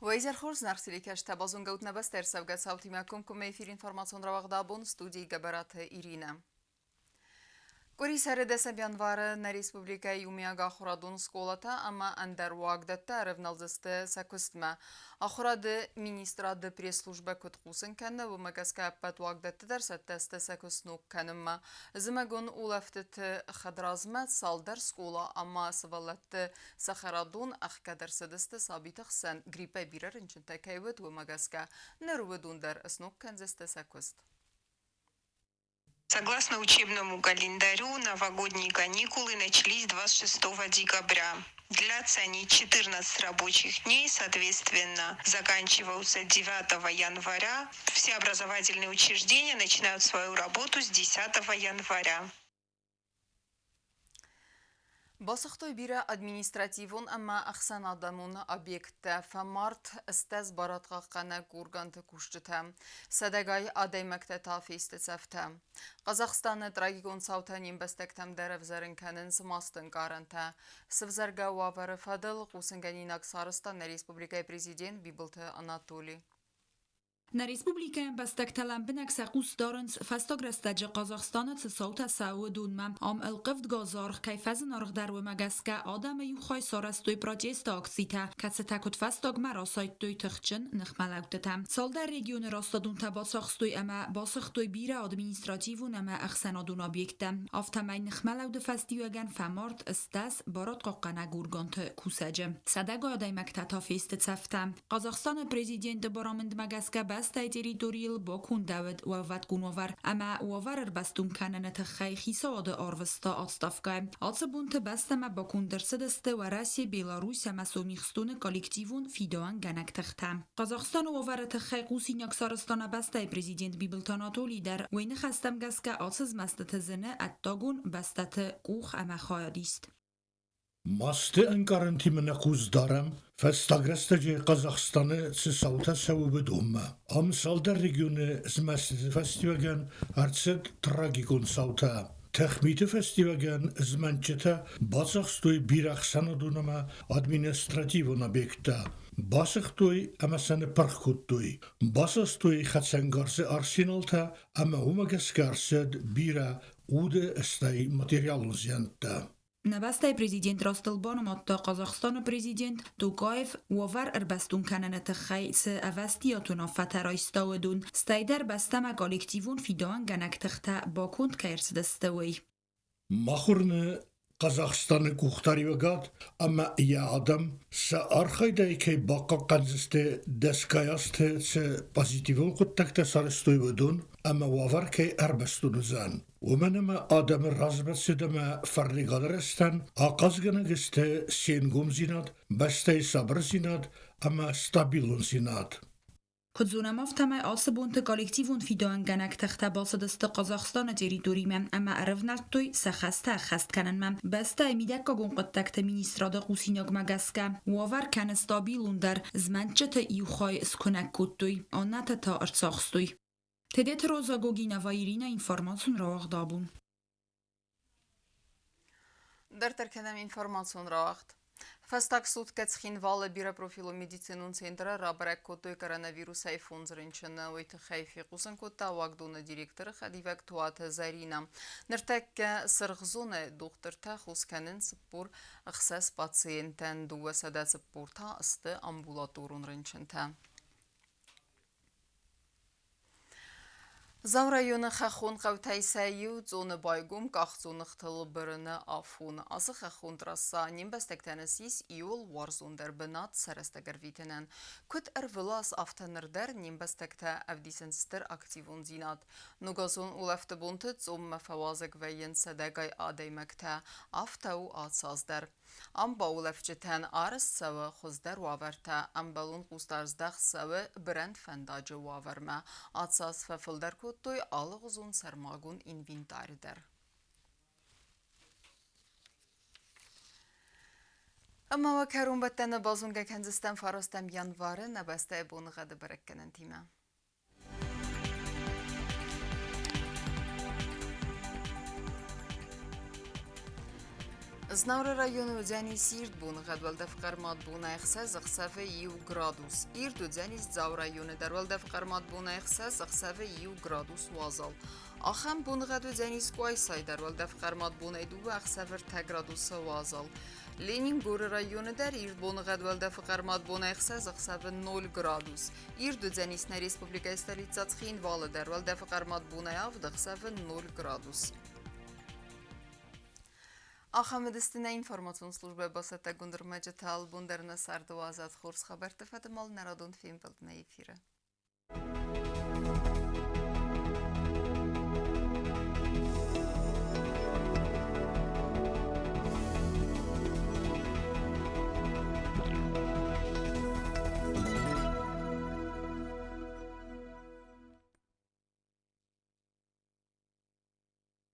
Уӕ изӕр хорз, Нарсили кӕстӕ базонгӕут нӕ бӕстӕ ӕрцӕугӕ цаутимӕ комкоммӕ эфир информацион рауагъд абон студийы Гӕбӕраты Иринӕ. Къуырисӕры дӕсӕм январы нӕ республикӕйы иумиагахуырадон скъолатӕ ӕмӕ ӕндӕр уагдӕттӕ ӕрӕвналдзысты сӕ куыстмӕ. Ахуырады министрады пресс-службӕ куыд хъусын кӕны, уымӕ гӕсгӕ ӕппӕт уагдӕтты дӕр цӕттӕ сты сӕ куыст сног кӕнынмӕ. Зымӕгон улӕфтыты хӕдразмӕ цалдӕр скъола ӕмӕ сывӕллӕтты цӕхӕрадон ӕхгӕд ӕрцыдысты сабиты хсӕн гриппӕй бирӕ рынчынтӕ кӕй уыд, уымӕ гӕсгӕ. Ныр уыдон дӕр сног кӕндзысты сӕ куыст. Согласно учебному календарю, новогодние каникулы начались 26 декабря. Длятся они 14 рабочих дней, соответственно, заканчиваются 9 января. Все образовательные учреждения начинают свою работу с 10 января. Басыгътой бирӕ административон ӕмӕ ӕхсӕнадӕмон объекттӕ, фӕмард стӕз барадхъахъхъӕнӕг органты кусджытӕ, сӕдӕгай адӕймӕгтӕ та фесты цӕфтӕ. Хъазахстаны трагикон цаутӕ не мбӕстӕгтӕм дӕр ӕвзӕрын кӕнынц масты ӕнкъарӕнтӕ. Сывзӕргӕ уавӕры фӕдыл хъусынгӕнинаг сарӕзта нӕ республикӕйы президент Бибылты Анатоли. Нӕ республикӕйы ӕмбӕстӕгтӕ лӕмбынӕг сӕ хъус дарынц, фӕстаг рӕстӕджы Хъазахстаны цы цаутӕ цӕуы, уыдонмӕ. Ам ӕлхъывд газы аргъ кӕй фӕзынаргъдӕр, уымӕ гӕсгӕ адӕмы иу хай сарӕзтой протесты акцитӕ, кӕцытӕ куыдфӕстагмӕ расайдтой тыхджын ныхмӕлӕудтытӕ. Цалдӕр регионы растадонтӕ бацахстой ӕмӕ басыгътой бирӕ административон ӕмӕ ӕхсӕнадон объекттӕ. Афтӕмӕй ныхмӕлӕуды фӕстиуӕгӕн фӕмард стӕс барадхъахъхъӕнӕг органты кусӕджы. Сӕдӕгай адӕймӕгтӕ та фесты цӕфтӕ. Хъазахстаны президенты барамындмӕ гӕсгӕ бӕстӕйы территорийыл бакондӕуыд уӕлвӕткон уавӕр ӕмӕ уавӕр ӕрбӕстон кӕныны тыххӕй хицауады арвыста отставкӕ. Ацы бонты бӕстӕмӕ баконд ӕрцыдысты Уӕрӕсе, Беларусь ӕмӕ Сомихстоны коллективон фидауӕнгӕнӕг тыхтӕ. Хъазахстаны уавӕры тыххӕй хъусинаг сарӕзта нӕ бӕстӕйы президент Бибылты Анатолий дӕр. Уый ныхӕстӕм гӕсгӕ ацы змӕстыты зыны ӕддагон бӕстӕты къух ӕмӕ хайадист. Масты ӕнкъарӕнтимӕ нӕ хъус дарӕм, фӕстаг рӕстӕджы Хъазахстаны цы цаутӕ цӕуы, уыдонмӕ. Ам цалдӕр регионы змӕстыты фӕстиуӕгӕн ӕрцыд трагикон цаутӕ. Тыхмиты фӕстиуӕгӕн змӕнтджытӕ бацахстой бирӕ ӕхсӕнадон ӕмӕ административон объекттӕ, басыгътой ӕмӕ сӕ ныппырх кодтой, басастой хӕцӕнгарзы арсеналтӕ ӕмӕ уымӕ гӕсгӕ ӕрцыд бирӕ уды стӕй материалон зиӕнттӕ. Нӕ бӕстӕйы президент растыл банымадта Хъазахстаны президент Токаев уавӕр ӕрбӕстон кӕныны тыххӕй цы ӕвӕстиат уынаффӕтӕ райста, уыдон, стӕйдӕр бӕстӕмӕ коллективон фидауӕнгӕнӕг тыхтӕ баконд кӕй ӕрцыдысты, уый. Мах уырны, Хъазахстаны къухдариуӕгад ӕмӕ йӕ адӕм сӕ архайдӕй кӕй бахъахъхъӕндзысты дӕсгай азты цы позитивон хъуыддӕгтӕ сарӕзтой, уыдон ӕмӕ уавӕр кӕй ӕрбӕстон уыдзӕн. Уымӕн ӕмӕ адӕмы размӕцыд ӕмӕ фӕрныгады рӕзтӕн ахъазгӕнӕг сты се нгомдзинад, бӕстӕйы сабырдзинад ӕмӕ стабилондзинад. Куыд зонӕм, афтӕмӕй ацы бонты коллективон фидауӕнгӕнӕг тыхтӕ бацыдысты Хъазахстаны территоримӕ ӕмӕ ӕрӕвнӕлдтой сӕ хӕстӕ ӕххӕст кӕнынмӕ. Бӕстӕйы мидӕггагон хъуыддӕгты министрады хъусинагмӕ гӕсгӕ, уавӕр кӕны стабилондӕр, змӕнтджыты иу хай скуынӕг кодтой, аннӕтӕ та ӕрцахстой. Тедеты Роза Гогинова Ирина информацион рауагъд абон. Дарддӕр кӕнӕм информацион рауагъд. Фӕстаг суткӕ Цхинвалы бирӕпрофилон медицинон центры рабӕрӕг кодтой коронавирусӕй фондз рынчыны. Уый тыххӕй фехъусын кодта уагдоны директоры хӕдивӕг Туаты Заринӕ. Ныртӕккӕ сырх зонӕйы дохтыртӕ хос кӕнынц 46 пациентӕн, 240 та сты амбулаторон рынчынтӕ. Дзауы районы хӕххон хъӕутӕй сӕ иу Цъоны байгом къахдзоныгътыл бырыны афон. Ацы хӕххон трасса не мбӕстӕгтӕн ссис иууыл уарзондӕр бынат сӕ рӕстӕг ӕрвитынӕн. Куыд ӕрвылаз, афтӕ ныр дӕр не мбӕстӕгтӕ ӕвдисынц стыр активондзинад. Ногазон улӕфты бонты Цъоммӕ фӕуазӕг вӕййынц сӕдӕгай адӕймӕгтӕ. Афтӕ у ацы аз дӕр. Ам баулӕфджытӕн арӕзт цӕуы хуыздӕр уавӕртӕ, ӕмбӕлон хъусдард здӕхт цӕуы бырӕн фӕндаджы уавӕрмӕ. Ацы фӕфылдӕр кодтой алыгъуызон сӕрмагонд инвентарь дӕр. Ӕмӕ уӕ кӕронбӕттӕны базонгӕ кӕндзыстӕм фарастӕм январы нӕ бӕстӕйы боныгъӕды бӕрӕггӕнӕнтимӕ. Знауыры районы уыдзӕнис ирд боныгъӕд, уӕлдӕф хъӕрмад бонӕй 6, ӕхсӕвы 1 градус. Ирд уыдзӕнис Дзауы районы дӕр, уӕлдӕф хъӕрмад бонӕй 6, ӕхсӕвы 1 градус уазал. Ахӕм боныгъӕд уыдзӕнис Къуайсайы дӕр, уӕлдӕф хъӕрмад бонӕй 2, ӕхсӕвы 3 градусы уазал. Ленингоры районы дӕр ирд боныгъӕд, уӕлдӕфы хъӕрмад бонӕй 6, ӕхсӕвы 0 градус. Ирд уыдзӕнис нӕ республикӕйы столицӕ Цхинвалы дӕр, уӕлдӕфы хъӕрмад бонӕй 7, ӕхсӕвы 0 градус. Ахӕм уыдысты нӕ информацион службӕ бацӕттӕгонд ӕрмӕджытӕ албон дӕр нӕ царды уадзӕд хорз хабӕртты фӕдыл нӕ радон фембӕлдмӕ эфиры.